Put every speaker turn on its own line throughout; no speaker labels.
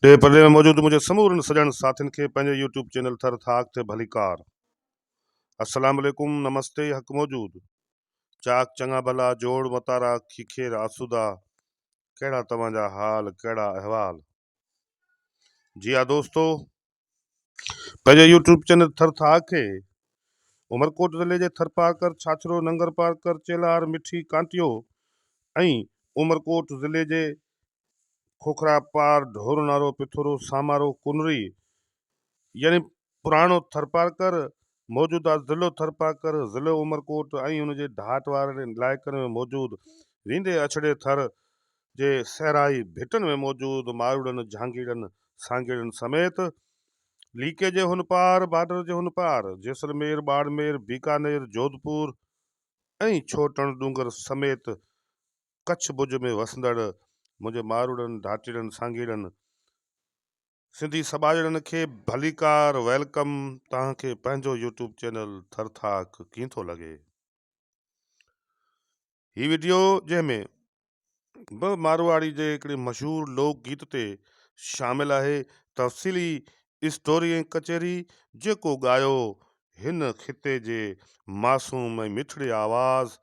ڏيهه پرڏيهه ۾ موجود منهنجي سمورن سڄڻ ساٿين کي پنهنجي يوٽيوب چينل ٿر ٿاڪ تي ڀليڪار. السلام عليڪم نمستي حق موجود چاڪ چڱا ڀلا جوڙ متارا کيکير آسودا ڪهڙا توهان جا حال ڪهڙا احوال جي ها دوستو پنهنجي يوٽيوب چينل ٿر ٿاڪ کي عمرڪوٽ ضلعي جي ٿرپارڪر ڇاڇرو ننگرپارڪر چيلهار مٺي ڪانٽيو ۽ عمرڪوٽ ضلعي جي کوکرا پار، ڍورنارو، پٿورو، سامارو، ڪنري يعني پراڻو ٿرپارڪر، موجوده ضلعو ٿرپارڪر، ضلعو عمرڪوٽ ۽ ان جي ڍاٽ وارن علائقن ۾ موجود ويندي اڇڙي ٿر جي صحرائي ڀٽن ۾ موجود ماروئڙن، جهانگيئڙن، سانگيئڙن سميت ليڪي جي هن پار، بارڊر جي هن پار، جيسلمير، ٻاڙمير، بيڪانير، جوڌپور ۽ ڇوٽڻ ڏونگر سميت ڪڇ ڀڄ ۾ وسندڙ منهنجي ماروئڙن، ڍاٽيڙن، سانگيئڙن، سنڌي سٻاجهڙن کي ڀليڪار، welcome, توهان کي پنهنجو يوٽيوب چينل ٿر ٿاڪ ڪيئن ٿو لڳي؟ هي وڊيو جنهن ۾ به مارواڙي جي هڪڙي مشهور لوڪ گيت تي شامل آهي تفصيلي اسٽوري ۽ ڪچهري جيڪو ڳايو هن خطي جي معصوم ۽ مٺڙي آواز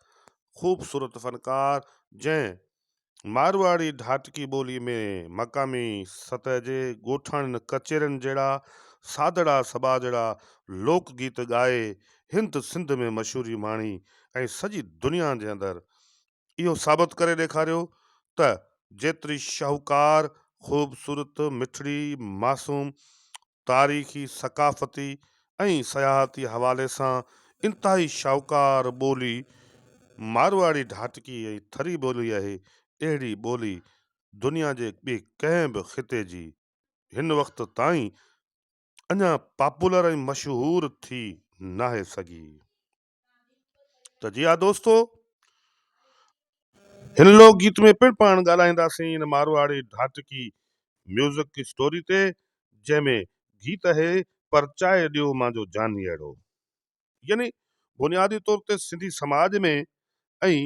خوبصورت فنڪار جنهن مارواڙي ڍاٽڪي ٻولي ۾ مقامي سطح جي ڳوٺاڻين ڪچهرين جهڙا سادڙا سٻاجهڙا لوڪ گيت ڳائي هند سنڌ ۾ مشهوري ماڻي ۽ سڄي دنيا جي اندر اهو ثابت ڪري ڏيکاريو ته جيتري شاهوڪار، خوبصورت، مٺڙي، معصوم، تاريخي، ثقافتي ۽ سياحتي حوالي سان انتهائي شاهوڪار ٻولي مارواڙي ڍاٽڪي ۽ ٿري ٻولي آهي، اهڙي ٻولي دنيا جي ٻئي ڪنهن به خطي جي هن وقت تائين اڃا پاپولر ۽ مشهور ٿي ناهي سگهي. ته جي ها دوستو هن لوڪ گيت ۾ پڻ پاڻ ڳالهائينداسين هن مارواڙي ڍاٽڪي ميوزڪ اسٽوري تي جنهن ۾ گيت اهي پرچائي ڏيو مانجو جانيئڙو يعني بنيادي طور تي سنڌي سماج ۾ ۽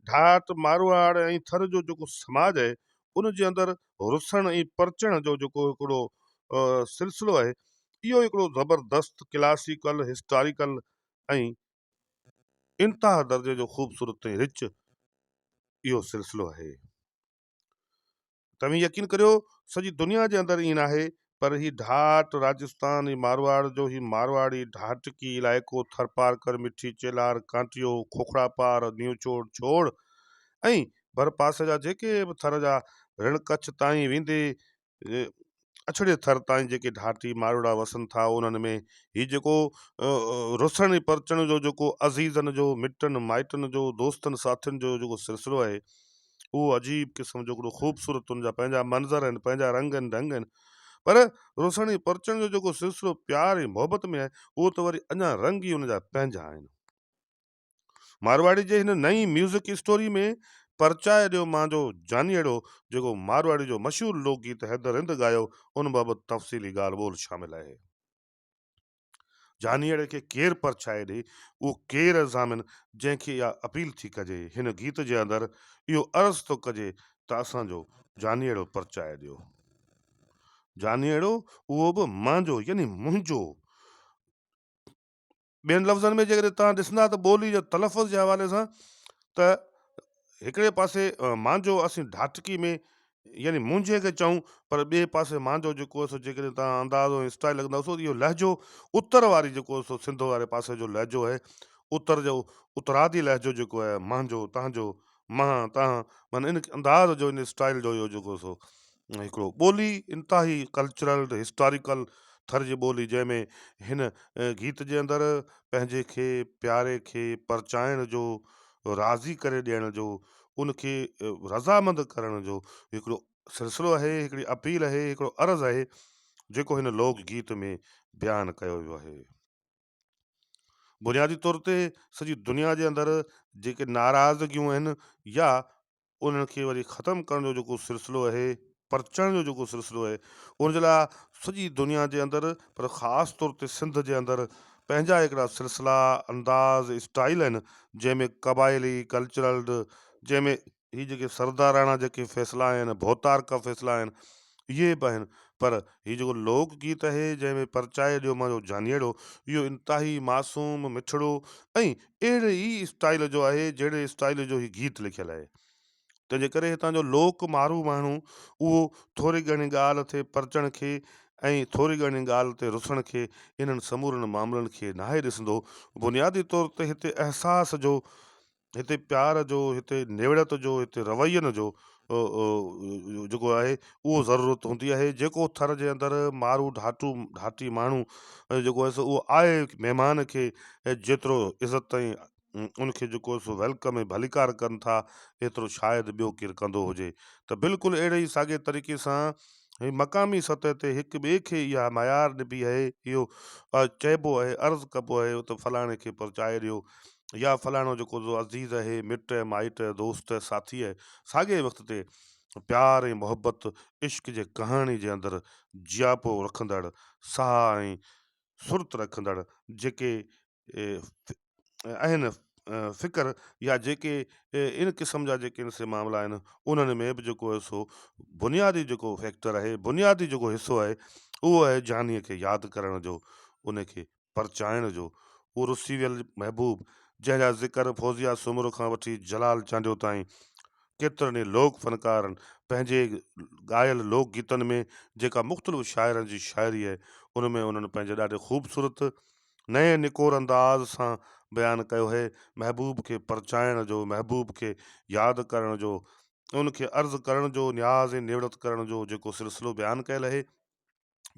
ڍاٽ مارواڙ ۽ ٿر جو جيڪو سماج آهي ان جي اندر رسڻ ۽ پرچڻ جو جيڪو هڪڙو سلسلو آهي اهو هڪڙو زبردست ڪلاسيڪل هسٽاريڪل ۽ انتها درجي جو خوبصورت ۽ رچ اهو سلسلو آهي. توهين يقين ڪريو سڄي دنيا جي اندر ائين ناهي پر هي ڍاٽ راجستان ۽ مارواڙ جو هي مارواڙي ڍاٽڪي علائقو ٿرپارڪر، مٺي، چيلهار، ڪانٽيو، کوکڙاپار، نيوڇوڙ، ڇوڙ ۽ ڀرپاسي جا جيڪي به ٿر جا رڻ ڪڇ تائين ويندي اڇڙي ٿر تائين جيڪي ڍاٽي ماروئڙا وسن ٿا انهن ۾ هي جيڪو رسڻ ۽ پرچڻ جو جيڪو عزيزن جو مٽن مائٽن جو دوستن ساٿين جو جيڪو سلسلو آهي اهو عجيب قسم جو هڪڙو خوبصورت ان جا پنهنجا منظر آهن پنهنجا رنگ آهن ڍنگ آهن پر رسڻ ۽ پرچڻ جو جيڪو سلسلو پيار ۽ محبت ۾ آهي اهو ته وري اڃا رنگ ئي ان جا پنهنجا آهن. مارواڙي جي هن نئين ميوزڪ اسٽوري ۾ پرچائي ڏيو مان جو جانيئڙو جيڪو مارواڙي جو مشهور لوڪ گيت حيدر رند ڳايو ان بابت تفصيلي ڳالهه ٻولهه شامل آهي. جانيئڙي کي ڪير پرڇائي ڏي اهو ڪير ضامن جنهن کي اها اپيل ٿي ڪجي هن گيت جي اندر اهو عرض ٿو ڪجي ته اسان جو جانيئڙو پرچائي ڏيو جانيئڙو اهو به مان جو يعني منهنجو ٻين لفظن ۾ جيڪڏهن توهان ڏسندا ته ٻولي جي تلفظ جي حوالي سان ته هڪڙي پاسي مانجو اسين ڍاٽڪي ۾ يعني منهنجي کي چئون پر ٻئي پاسي مانجو جيڪو سو جيڪڏهن توهان اندازو ۽ اسٽائل لڳندا سو اهو لهجو اتر واري جيڪو سو سنڌ واري پاسي جو لهجو آهي اتر جو اترادي لهجو جيڪو آهي مانجو تانجو مان تان معنيٰ ان انداز جو ان اسٽائل جو اهو جيڪو سو هڪڙو ٻولي انتهائي ڪلچرل هسٽاريڪل ٿر جي ٻولي جنهن ۾ هن گيت جي اندر پنهنجي کي پياري کي پرچائڻ جو راضي ڪري ڏيڻ جو ان کي رضامند ڪرڻ جو هڪڙو سلسلو آهي هڪڙي اپيل آهي هڪڙو عرض آهي جيڪو هن لوڪ گيت ۾ بيان ڪيو ويو آهي. بنيادي طور تي سڄي دنيا جي اندر جيڪي ناراضگيون آهن يا انهن کي وري ختم ڪرڻ جو جيڪو سلسلو آهي پرچڻ جو جيڪو سلسلو آهي ان جي لاء سڄي دنيا جي اندر پر خاص طور تي سنڌ جي اندر پنهنجا هڪڙا سلسلا انداز اسٽائل آهن جنهن ۾ قبائلي ڪلچرل جنهن ۾ هي جيڪي سرداراڻا جيڪي فيصلا آهن ڀوتارڪا فيصلا آهن اهي به آهن پر هي جيڪو لوڪ گيت آهي جنهن ۾ پرچائي ڏيو مان جو جانيئڙو اهو انتهائي معصوم مٺڙو ۽ اهڙي ئي اسٽائيل جو آهي جهڙي اسٽائيل جو هي گيت لکيل آهي تنهن جي ڪري هتان جو لوڪ مارو ماڻهو اهو ٿوري گهڻي ڳالهه تي پرچڻ کي ۽ ٿوري گهڻي ڳالهه تي رسڻ کي انهن سمورن معاملن کي ناهي ڏسندو بنيادي طور تي هتي احساس جو هتي پيار جو هتي نوڙت جو هتي روين جو جيڪو آهي اهو ضرورت هوندي آهي جيڪو ٿر جي اندر مارو ڍاٽو ڍاٽي ماڻهو جيڪو آهي سو اهو آئي مهمان کي جيترو عزت ۽ ان کي جيڪو سو welcome ۽ ڀليڪار ڪن ٿا ايترو شايد ٻيو ڪير ڪندو هجي ته بلڪل اهڙي ئي ساڳئي طريقي سان هي مقامي سطح تي هڪ ٻئي کي اها معيار ڏبي آهي اهو چئبو آهي عرض ڪبو آهي ته فلاڻي کي پرچائي ڏيو يا فلاڻو جيڪو سو عزيز آهي مٽ مائٽ دوست ساٿي آهي ساڳئي وقت تي پيار ۽ محبت عشق جي ڪهاڻي جي اندر جياپو رکندڙ ساهه ۽ سرت رکندڙ جيڪي آهن فڪر يا جيڪي ان قسم جا جيڪي سي معاملا آهن انهن ۾ به جيڪو آهي سو بنيادي جيڪو فيڪٽر آهي بنيادي جيڪو حصو آهي اهو آهي جانيء کي ياد ڪرڻ جو ان کي پرچائڻ جو اهو رسي ويل محبوب جنهن جا ذڪر فوزيه سومرو کان وٺي جلال چانڊيو تائين ڪيترن ئي لوڪ فنڪارن پنهنجي ڳايل لوڪ گيتن ۾ جيڪا مختلف شاعرن جي شاعري آهي ان ۾ انهن پنهنجي ڏاڍي خوبصورت نئين نڪور انداز سان بيان ڪيو آهي محبوب کي پرچائڻ جو محبوب کي ياد ڪرڻ جو ان کي عرض ڪرڻ جو نياز ۽ نوڙت ڪرڻ جو جيڪو سلسلو بيان ڪيل آهي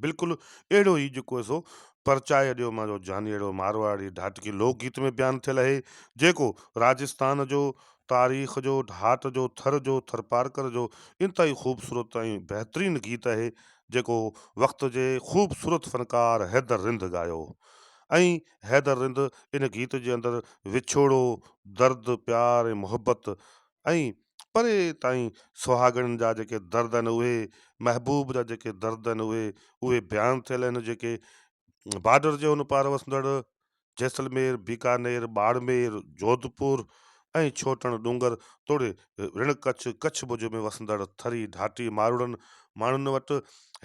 بلڪل اهڙو ئي جيڪو سو پرچائي ڏيو مان جو جانيئڙو مارواڙي ڍاٽڪي لوڪ گيت ۾ بيان ٿيل آهي جيڪو راجستان جو تاريخ جو ڍاٽ جو ٿر جو ٿرپارڪر جو انتهائي خوبصورت ۽ بهترين گيت آهي جيڪو وقت جي خوبصورت فنڪار حيدر رند ڳايو ۽ حيدر رند ان گيت جي اندر وڇوڙو، درد، پيار ۽ محبت ۽ پري تائين سهاڳڻين جا جيڪي درد آهن اهي محبوب جا جيڪي درد آهن اهي اهي بيان ٿيل آهن جيڪي بارڊر جي ان پار وسندڙ جيسلمير، بيڪانير، ٻاڙمير، جوڌپور ۽ ڇوٽڻ ڏونگر توڙي رڻ ڪڇ، ڪڇ ڀڄ ۾ وسندڙ ٿري، ڍاٽي، ماروئڙن ماڻهن وٽ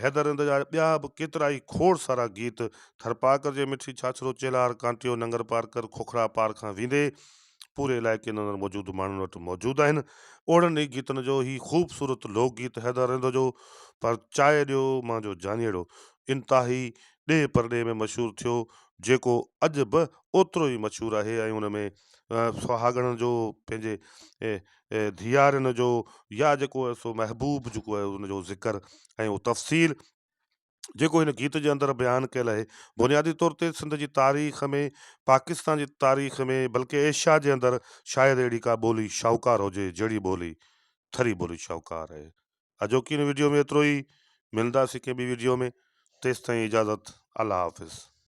حيدر رند جا ٻيا به ڪيترائي کوڙ سارا گيت ٿرپارڪر جي مٺي ڇاڇرو، چيلهار، ڪانٽيو، ننگر پارڪر، کوکرا پار کان ويندي پوري علائقي اندر موجود ماڻهن وٽ موجود آهن. اهڙن ئي گيتن جو هي خوبصورت لوڪ گيت حيدر رند جو پرچائي ڏيو مان جو جانيئڙو انتهائي ڏيهه پرڏيهه ۾ مشهور ٿيو جيڪو اڄ به اوترو ئي مشهور آهي ۽ ان ۾ سهاڳڻ جو پنهنجي ڌيئارين جو يا جيڪو آهي سو محبوب جيڪو آهي ان جو ذڪر ۽ اهو تفصيل جيڪو هن گيت جي اندر بيان ڪيل آهي بنيادي طور تي سنڌ جي تاريخ ۾ پاڪستان جي تاريخ ۾ بلڪه ايشيا جي اندر شايد اهڙي ڪا ٻولي شاهوڪار هجي جهڙي ٻولي ٿري ٻولي شاهوڪار آهي اڄوڪي هن وڊيو ۾ ايترو ئي ملنداسين ڪنهن ٻي وڊيو ۾ تيستائين اجازت الله حافظ.